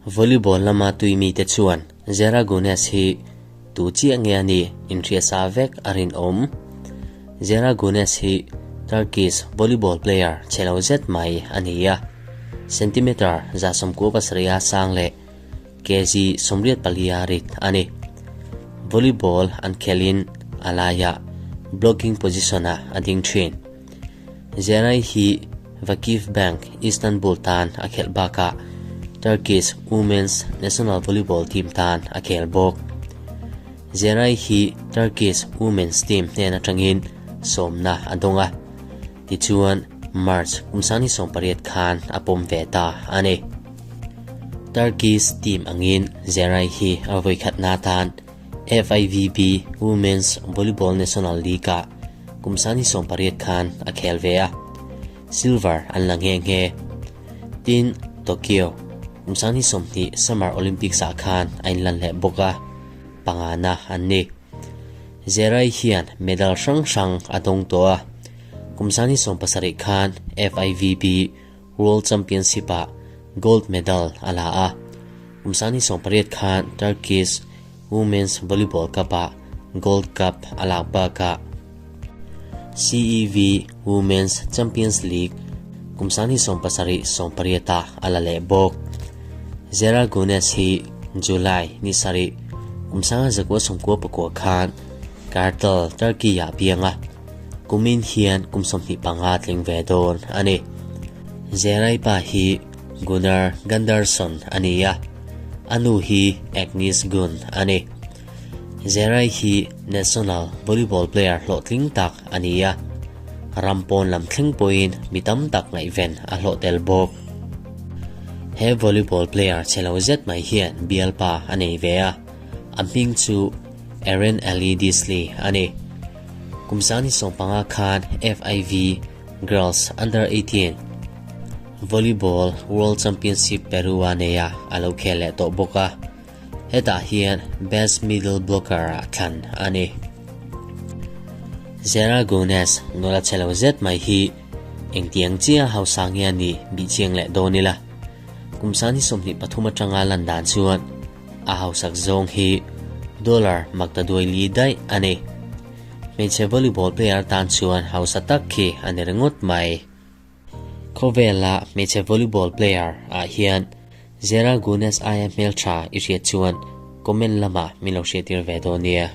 Volleyball lama tui mite chuan Zehra Gunes hi tu chiah nge a nih inhriatsa vek a rinawm. Zehra Gunes hi Turkish volleyball player chhe lo zet mai a ni a, centimeter 97 a sang leh kg 84 a rit a ni. Volleyball an khelhin a laiah blocking position-ah a ding thin. Zerai hi Vakif Bank Istanbul tan a khelh bakah Turkish Women's National Volleyball Team tan a khel bawk. Zerai hi Turkish Women's Team hnen atangin sawmna a dawng a, tichuan March kum 2018 khan a pawm ve ta a ni. Turkish team angin Zerai hi a vawikhatna tan FIVB Women's Volleyball National League-ah kum 2018 khan a khel ve a, silver an la nghe nghe. Tin, Tokyo kum 2020 Summer Olympics-ah khan a inlan leh bawk a, pangana an ni. Zerai hian medal hrang hrang a dawng tawh a, kum 2017 khan FIVB World Championship-ah gold medal a la a, kum 2018 khan Turkish Women's Volleyball Cup-ah Gold Cup a lak bakah CEV Women's Champions League kum 2007 18-ah a la leh bawk. Zehra Gunes hi July ni sarih kum 1994 khan Kartal, Turkey-ah piang a. Kumin hian kum 25 tling ve dawn a ni. Zerai pa hi Gunnar Gunderson a ni a, a nu hi Agnes Gunn a ni. Zerai hi national volleyball player hlawhtling tak a ni a, ram pawn lam thleng pawhin mi tam tak ngaihven a hlawh tel bawk. He volleyball player chhe lo zet mai hian bialpa a nei ve a, a hming chu Eren Ali Disley a ni. Kum 2015 khan FIV Girls Under 18 Volleyball World Championship Peru-a neia a lo khel leh tawh bawk a, hetah hian Best Middle Blocker-ah thlan a ni. Zehra Gunes nula chhe lo zet mai hi engtiang chiah hausa nge a nih bih chiang leh dawn ila. Kum 2023 atanga lan dan chuan A hausak zawng hi dollar maktaduai li daih a ni. Hmeichhe volleyball player tan chuan hausa tak khi a ni ringawt mai. Khawvela hmeichhe volleyball player ah hian Zehra Gunes aia hmeltha i hriat chuan comment lamah min lo hriattir ve dawn nia.